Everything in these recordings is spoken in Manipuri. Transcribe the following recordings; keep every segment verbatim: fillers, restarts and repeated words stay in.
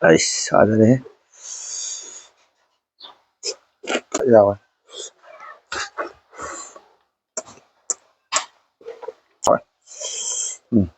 ꯑꯩꯁ, ꯐꯖꯔꯦꯍꯦ꯫ ꯌꯥꯎꯋꯦ꯫ ꯎꯝ꯫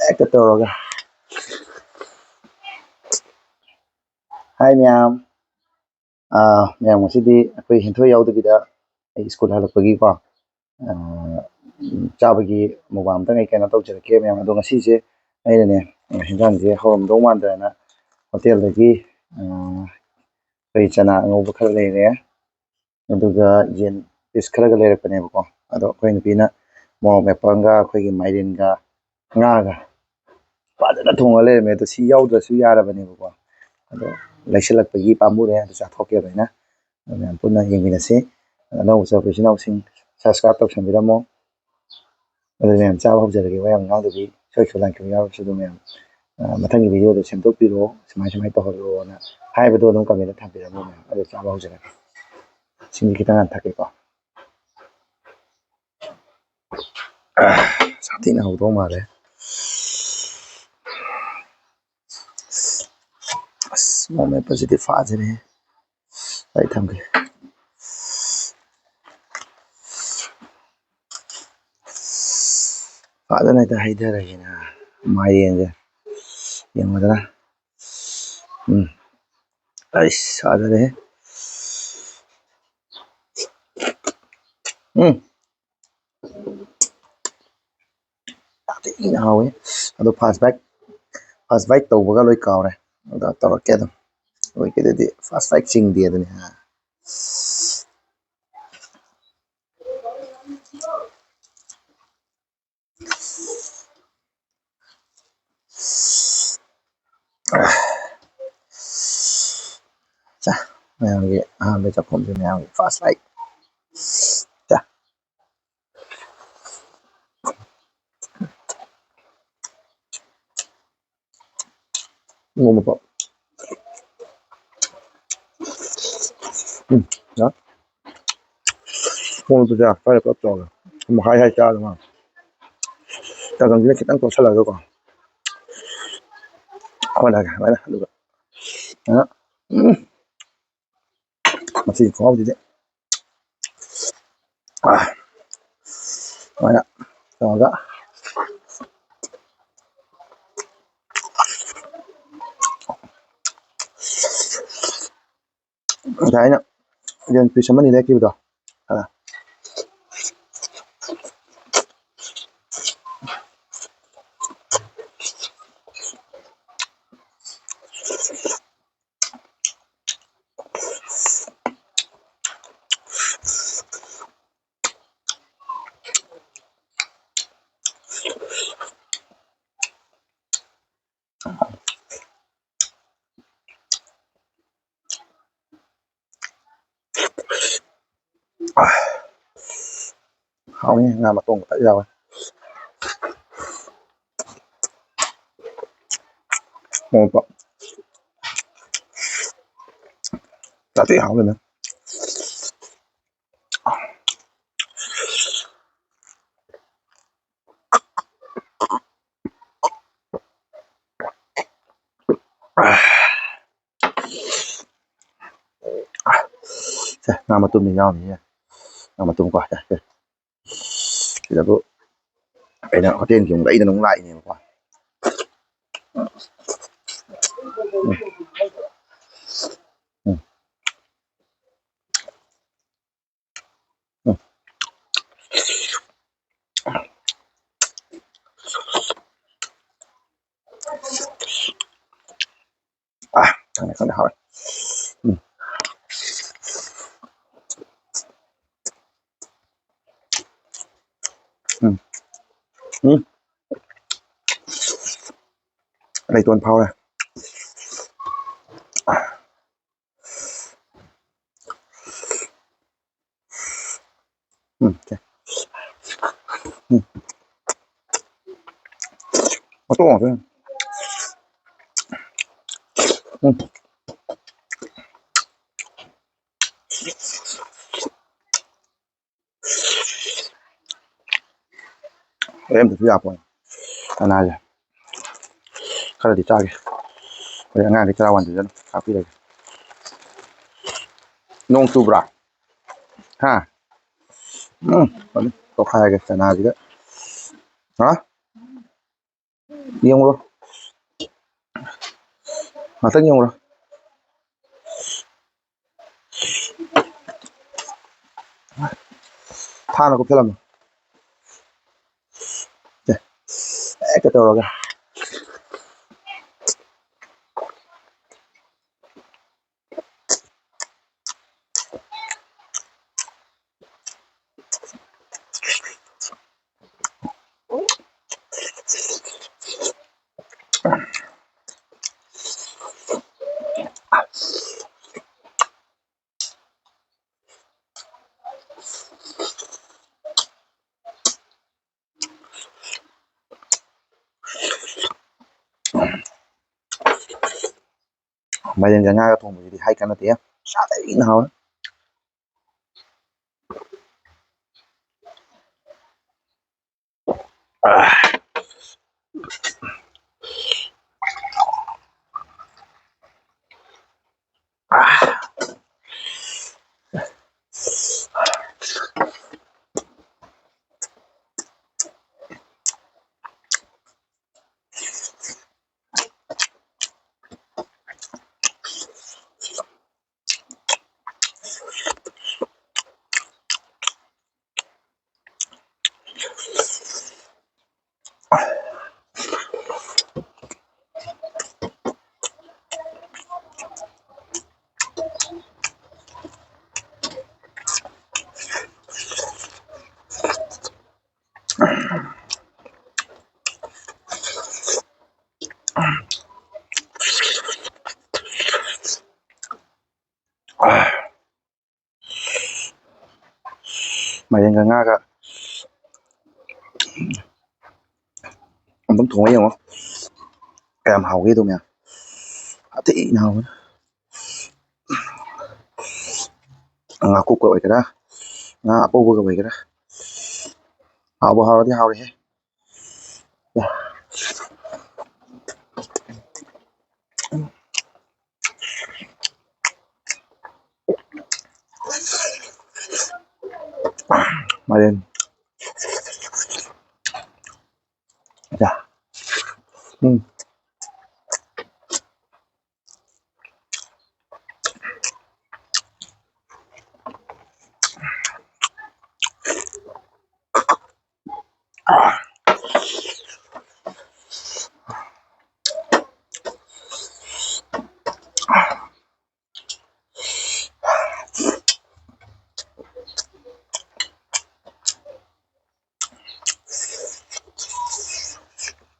ꯍꯦꯛꯇ ꯇꯧꯔꯒ꯫ ꯍꯥꯏ ꯃꯌꯥꯝ꯫ ꯑꯥ, ꯃꯌꯥꯝ, ꯉꯁꯤꯗꯤ ꯑꯩꯈꯣꯏ ꯍꯦꯟꯊꯣꯏ ꯌꯥꯎꯗꯕꯤꯗ ꯑꯩ ꯁ꯭ꯀꯨꯜ ꯍꯜꯂꯛꯄꯒꯤꯀꯣ, ꯑꯥ, ꯆꯥꯕꯒꯤ ꯃꯨꯛꯕꯥꯡ ꯑꯝꯇꯪ ꯑꯩ ꯀꯩꯅꯣ ꯇꯧꯖꯔꯛꯀꯦ ꯃꯌꯥꯝ꯫ ꯑꯗꯣ ꯉꯁꯤꯁꯦ ꯑꯩꯅꯅꯦ, ꯍꯦꯟꯖꯥꯡꯁꯦ ꯍꯧꯔꯝꯗꯧ ꯃꯥꯟꯗ꯭ꯔꯦꯅ ꯍꯣꯇꯦꯜꯗꯒꯤ, ꯑꯥ, ꯑꯩꯈꯣꯏ ꯆꯅꯥ ꯑꯉꯧꯕ ꯈꯔ ꯂꯩꯔꯦ, ꯑꯗꯨꯒ ꯌꯦꯟ ꯄꯤꯁ ꯈꯔꯒ ꯂꯩꯔꯛꯄꯅꯦꯕꯀꯣ꯫ ꯑꯗꯣ ꯑꯩꯈꯣꯏ ꯅꯨꯄꯤꯅ ꯃꯣꯔꯣꯛ ꯃꯦꯠꯄ ꯑꯃꯒ ꯑꯩꯈꯣꯏꯒꯤ ꯃꯥꯏꯔꯦꯟꯒ ꯉꯥꯒ ꯐꯖꯅ ꯊꯣꯡꯉ ꯂꯩꯔꯝꯃꯦ꯫ ꯑꯗꯣ ꯁꯤ ꯌꯥꯎꯗ꯭ꯔꯁꯨ ꯌꯥꯔꯕꯅꯦꯕꯀꯣ꯫ ꯑꯗꯣ ꯂꯩꯁꯤꯜꯂꯛꯄꯒꯤ ꯄꯥꯝꯃꯨꯔꯦ꯫ ꯑꯗꯨ ꯆꯥꯊꯣꯛꯀꯦꯕ ꯑꯩꯅ꯫ ꯑꯗꯣ ꯃꯌꯥꯝ ꯄꯨꯟꯅ ꯌꯦꯡꯃꯤꯟꯅꯁꯤ꯫ ꯑꯅꯧꯕ ꯆꯪꯉꯛꯄ ꯏꯆꯤꯟ ꯏꯅꯥꯎꯁꯤꯡ subscribe ꯇꯧꯁꯟꯕꯤꯔꯝꯃꯣ꯫ ꯑꯗꯨ ꯃꯌꯥꯝ ꯆꯥꯕ ꯍꯧꯖꯔꯒꯦ, ꯋꯥ ꯌꯥꯝ ꯉꯥꯡꯗꯕꯤ, ꯁꯣꯏꯈꯤꯕ ꯂꯥꯟꯈꯤꯕ ꯌꯥꯎꯔꯁꯨ ꯑꯗꯨꯝ ꯃꯌꯥꯝ, ꯑ, ꯃꯊꯪꯒꯤ video ꯗ ꯁꯦꯝꯗꯣꯛꯄꯤꯔꯛꯑꯣ, ꯁꯨꯃꯥꯏ ꯁꯨꯃꯥꯏ ꯇꯧꯍꯜꯂꯛꯑꯣꯅ ꯍꯥꯏꯕꯗꯣ ꯑꯗꯨꯝ comment ꯇ ꯊꯝꯕꯤꯔꯝꯃꯣ ꯃꯌꯥꯝ꯫ ꯑꯗꯨ ꯆꯥꯕ ꯍꯧꯖꯔꯒꯦ꯫ ꯏꯁꯤꯡꯁꯦ ꯈꯤꯇꯪ ꯍꯥꯟꯅ ꯊꯛꯀꯦꯀꯣ꯫ ꯑ, ꯁꯥꯊꯤꯅ ꯍꯧꯗꯧ ꯃꯥꯜꯂꯦ꯫ ꯑꯁ, ꯃꯣꯔꯣꯛ ꯃꯦꯠꯄꯁꯤꯗꯤ ꯐꯖꯔꯦꯍꯦ꯫ ꯑꯩ ꯊꯝꯒꯦ꯫ ꯐꯖꯅ ꯍꯦꯛꯇ ꯍꯩꯊꯔꯒꯦꯅ ꯃꯥꯏꯔꯦꯟꯁꯦ꯫ ꯌꯦꯡꯉꯨꯗꯅ꯫ ꯎꯝ꯫ ꯑꯩꯁ, ꯐꯖꯔꯦꯍꯦ꯫ ꯎꯝ꯫ ꯌꯥꯝ ꯊꯤꯅ ꯍꯥꯎꯋꯦ꯫ ꯑꯗꯣ fast bite, fast bite ꯇꯧꯕꯒ ꯂꯣꯏ ꯀꯥꯎꯔꯦ꯫ ꯑꯗꯣ ꯇꯧꯔꯛꯀꯦ ꯑꯗꯨꯝ꯫ ꯂꯣꯏꯒꯦꯗꯗꯤ fast bite ꯆꯤꯡꯗꯦ ꯑꯗꯨꯅꯤ꯫ ꯍꯥ꯫ ꯆꯥ, ꯃꯌꯥꯝꯒꯤ ꯑꯍꯥꯟꯕ ꯆꯥꯛꯈꯨꯝꯁꯦ ꯃꯌꯥꯝꯒꯤ fast bite꯫ ꯆꯥ꯫ ꯉꯧꯕ ꯄꯣꯠ꯫ ꯎꯝ, ꯌꯥꯏ꯫ ꯉꯧꯕꯁꯦ ꯈꯔ ꯄꯨꯂꯞ ꯇꯧꯔꯒ꯫ ꯃꯍꯥꯏ ꯍꯥꯏ ꯆꯥꯗꯧ ꯃꯥꯜꯂꯦ꯫ ꯆꯒꯪꯁꯤꯅ ꯈꯤꯇꯪ ꯇꯣꯠꯁꯜꯂꯒꯀꯣ꯫ ꯍꯣꯠꯂꯒꯦ ꯁꯨꯃꯥꯏꯅ꯫ ꯑꯗꯨꯒ ꯁꯨꯃꯥꯏꯅ, ꯎꯝ, ꯃꯁꯤꯒꯤ ꯈꯨꯍꯥꯎꯁꯤꯗꯤ꯫ ꯑꯥ, ꯁꯨꯃꯥꯏꯅ ꯇꯧꯔꯒ꯫ ꯉꯁꯥꯏ ꯑꯩꯅ ꯌꯦꯟ piece ꯑꯃꯅꯤ ꯂꯩꯔꯛꯈꯤꯕꯗꯣ, ꯑꯗ꯫ ꯍꯥꯎꯅꯤ, ꯉꯥ ꯃꯇꯣꯡ ꯈꯛꯇ ꯌꯥꯎꯋꯦ꯫ ꯃꯣꯔꯣꯛꯇꯣ ꯆꯥꯊꯤ ꯍꯥꯎꯕꯅꯦ꯫ ꯁꯦ, ꯉꯥ ꯃꯇꯨꯝꯗꯤ ꯌꯥꯎꯅꯤꯌꯦ꯫ ꯉꯥ ꯃꯇꯨꯝ ꯀꯣ, ꯁꯦ, ꯁꯦ꯫ ꯁꯤꯗꯕꯨ ꯑꯩꯅ ꯍꯣꯇꯦꯜꯒꯤ ꯑꯃꯨꯛ ꯂꯩꯗꯅ ꯑꯃꯨꯛ ꯂꯥꯛꯏꯅꯦꯕꯀꯣ꯫ ꯎꯝ꯫ ꯎꯝ꯫ ꯎꯝ꯫ ꯑꯥ, ꯈꯪꯗꯦ, ꯈꯪꯗꯦ, ꯍꯥꯎꯔꯦ꯫ ꯎꯝ꯫ ꯎꯝ꯫ ꯎꯝ꯫ ꯂꯩꯇꯣꯟ ꯐꯥꯎꯔꯦ꯫ ꯎꯝ, ꯁꯦ꯫ ꯎꯝ꯫ ꯃꯇꯣꯛ ꯉꯥꯛꯇꯅꯤ꯫ ꯎꯝ꯫ ꯑꯔꯦꯝꯕꯗꯁꯨ ꯌꯥꯄꯣꯠꯅꯤ꯫ ꯆꯅꯥꯁꯦ ꯈꯔꯗꯤ ꯆꯥꯒꯦ꯫ ꯍꯣꯔꯦꯟ ꯑꯉꯥꯡꯗꯤ ꯆꯔꯥ ꯋꯥꯟꯖꯁꯅꯨ, ꯈꯥꯛꯄꯤꯔꯒꯦ꯫ ꯅꯣꯡ ꯆꯨꯕ꯭ꯔꯥ? ꯍꯥ? ꯎꯝ, ꯐꯅꯤ꯫ ꯇꯣꯈꯥꯏꯔꯒꯦ ꯆꯅꯥꯁꯤꯒ꯫ ꯍꯥ? ꯌꯦꯡꯉꯨꯔꯣ꯫ ꯉꯥꯛꯇꯪ ꯌꯦꯡꯉꯨꯔꯣ꯫ ꯊꯥꯅ ꯀꯨꯞꯁꯜꯂꯝꯃꯣ꯫ ꯁꯦ꯫ ꯍꯦꯛꯇ ꯇꯧꯔꯒ꯫ ꯃꯥꯏꯔꯦꯟꯒ ꯉꯥꯒ ꯊꯣꯡꯕꯁꯤꯗꯤ ꯍꯥꯏ ꯀꯥꯟꯅꯗꯦ, ꯆꯥꯗꯩꯅ ꯍꯥꯎꯋꯦ꯫ ꯃꯥꯏꯔꯦꯟꯒ ꯉꯥꯒ ꯑꯝꯇꯪ ꯊꯣꯡꯉ ꯌꯦꯡꯉꯣ, ꯀꯌꯥꯝ ꯍꯥꯎꯒꯦꯗꯣ ꯃꯌꯥꯝ꯫ ꯁꯥꯊꯤꯅ ꯍꯥꯎꯕꯅꯤ꯫ ꯉꯥꯀꯨꯞꯀ ꯑꯣꯏꯒꯦꯔꯥ, ꯉꯥ ꯑꯄꯧꯕꯒ ꯑꯣꯏꯒꯦꯔꯥ, ꯍꯥꯎꯕ ꯍꯥꯎꯔꯗꯤ ꯍꯥꯎꯔꯦꯍꯦ꯫ ꯃꯥꯏꯔꯦꯟ꯫ ꯌꯥ꯫ ꯎꯝ꯫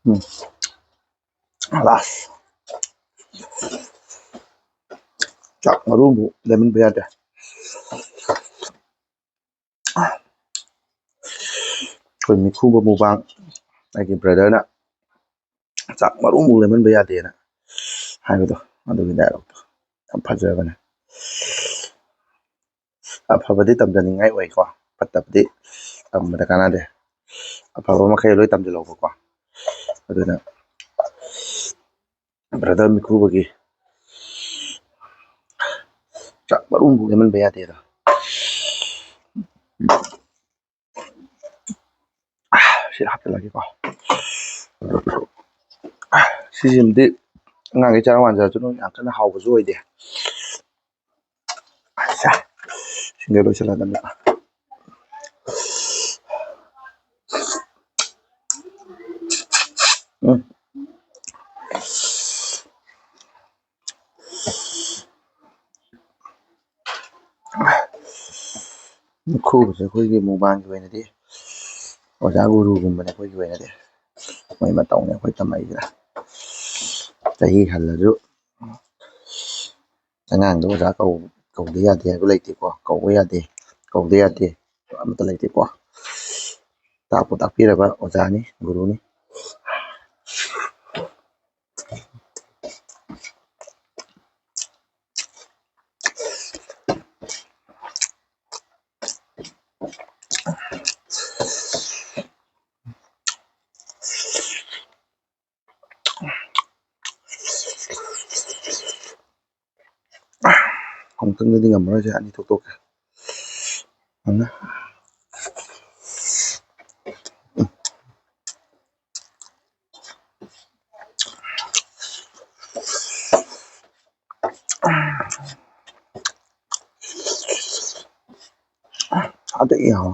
ꯎꯝ꯫ ꯂꯥꯁ꯫ ꯆꯥꯛ ꯃꯔꯨ ꯑꯃꯨꯛ ꯂꯦꯃꯟꯕ ꯌꯥꯗꯦ꯫ ꯑꯩꯈꯣꯏ ꯃꯤꯈꯨꯕ ꯃꯨꯕꯥꯡ ꯑꯩꯒꯤ ꯕ꯭ꯔꯗꯔꯅ ꯆꯥꯛ ꯃꯔꯨ ꯑꯃꯨꯛ ꯂꯦꯃꯟꯕ ꯌꯥꯗꯦꯅ ꯍꯥꯏꯕꯗꯣ, ꯑꯗꯨꯒꯤ ꯗꯥꯏꯂꯣꯛꯇꯣ ꯌꯥꯝ ꯐꯖꯕꯅꯦ꯫ ꯑꯐꯕꯗꯤ ꯇꯝꯖꯅꯤꯡꯉꯥꯏ ꯑꯣꯏꯀꯣ, ꯐꯠꯇꯕꯗꯤ ꯇꯝꯕꯗ ꯀꯥꯟꯅꯗꯦ꯫ ꯑꯐꯕ ꯃꯈꯩ ꯂꯣꯏ ꯇꯝꯁꯤꯜꯍꯧꯕꯀꯣ꯫ ꯑꯗꯨꯅ ꯕ꯭ꯔꯗꯔ ꯃꯤꯈꯨꯕꯒꯤ ꯆꯥꯛ ꯃꯔꯨ ꯑꯃꯐꯥꯎ ꯂꯦꯝꯍꯟꯕ ꯌꯥꯗꯦꯗ꯫ ꯁꯤ ꯍꯥꯞꯆꯤꯜꯂꯒꯦꯀꯣ꯫ ꯁꯤꯁꯤꯃꯗꯤ ꯑꯉꯥꯡꯈꯩ ꯆꯔꯥ ꯋꯥꯟꯖꯔꯁꯨ ꯑꯗꯨꯝ ꯌꯥꯝ ꯀꯟꯅ ꯍꯥꯎꯕꯁꯨ ꯑꯣꯏꯗꯦ꯫ ꯑꯁꯥ, ꯁꯤꯡꯗ ꯂꯣꯏꯁꯤꯜꯂꯗꯕꯅꯤ꯫ ꯎꯝ꯫ ꯈꯨꯕꯁꯦ ꯑꯩꯈꯣꯏꯒꯤ ꯃꯨꯛꯕꯥꯡꯒꯤ ꯑꯣꯏꯅꯗꯤ ꯑꯣꯖꯥ ꯒꯨꯔꯨꯒꯨꯝꯕꯅꯦ ꯑꯩꯈꯣꯏꯒꯤ ꯑꯣꯏꯅꯗꯤ꯫ ꯃꯣꯏ ꯃꯇꯧꯅꯦ ꯑꯩꯈꯣꯏ ꯇꯝꯃꯛꯏꯁꯦ꯫ ꯆꯍꯤ ꯍꯜꯂꯁꯨ ꯑꯉꯥꯡꯗꯣ ꯑꯣꯖꯥ ꯀꯧ-, ꯀꯧꯗ ꯌꯥꯗꯦ ꯍꯥꯏꯕ ꯂꯩꯇꯦꯀꯣ, ꯀꯧꯕ ꯌꯥꯗꯦ, ꯀꯧꯗ ꯌꯥꯗꯦ, ꯑꯃꯠꯇ ꯂꯩꯇꯦꯀꯣ꯫ ꯇꯥꯛꯄꯨ ꯇꯥꯛꯄꯤꯔꯕ ꯑꯣꯖꯥꯅꯤ, ꯒꯨꯔꯨꯅꯤ꯫ ꯑꯃꯨꯛꯇꯪꯗꯗꯤ ꯉꯝꯃꯔꯣꯏꯁꯦ, ꯑꯅꯤ ꯊꯣꯛꯇꯣꯛꯀꯦ꯫ ꯑꯃ꯫ ꯑꯗꯨ ꯌꯥꯎ꯫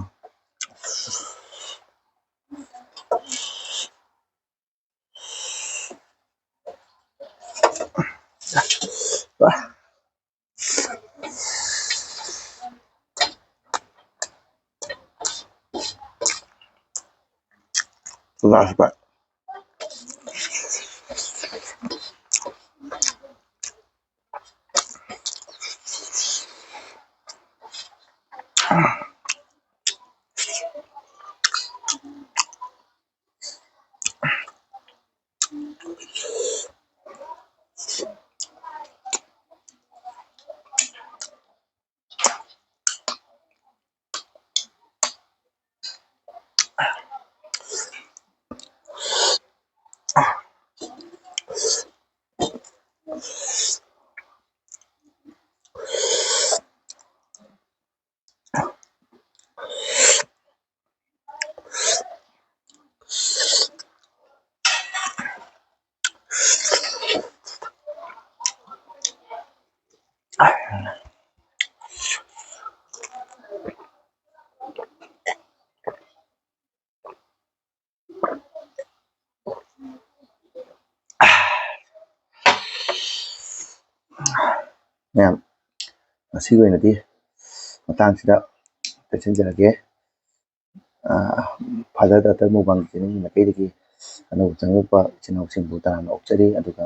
Last bite. ꯃꯌꯥꯝ, ꯉꯁꯤꯒꯤ ꯑꯣꯏꯅꯗꯤ ꯃꯇꯥꯡꯁꯤꯗ ꯂꯣꯏꯁꯤꯟꯖꯔꯒꯦ꯫ ꯑꯥ, Father Daughter Mukbang channel ꯃꯥꯏꯀꯩꯗꯒꯤ ꯑꯅꯧꯕ ꯆꯪꯂꯛꯄ ꯏꯆꯤꯟ ꯏꯅꯥꯎꯁꯤꯡꯕꯨ ꯇꯔꯥꯝꯅ ꯑꯣꯛꯆꯔꯤ꯫ ꯑꯗꯨꯒ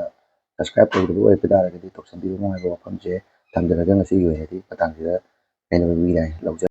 subscribe ꯇꯧꯗꯕ ꯑꯣꯏꯕ ꯇꯥꯔꯒꯗꯤ ꯇꯧꯁꯟꯕꯤꯕ ꯍꯥꯏꯕ ꯋꯥꯐꯝꯁꯦ ꯊꯝꯖꯔꯒ ꯉꯁꯤꯒꯤ ꯑꯣꯏꯅꯗꯤ ꯃꯇꯥꯡꯁꯤꯗ ꯀꯥꯏꯅꯕ ꯂꯧꯖꯔꯤ꯫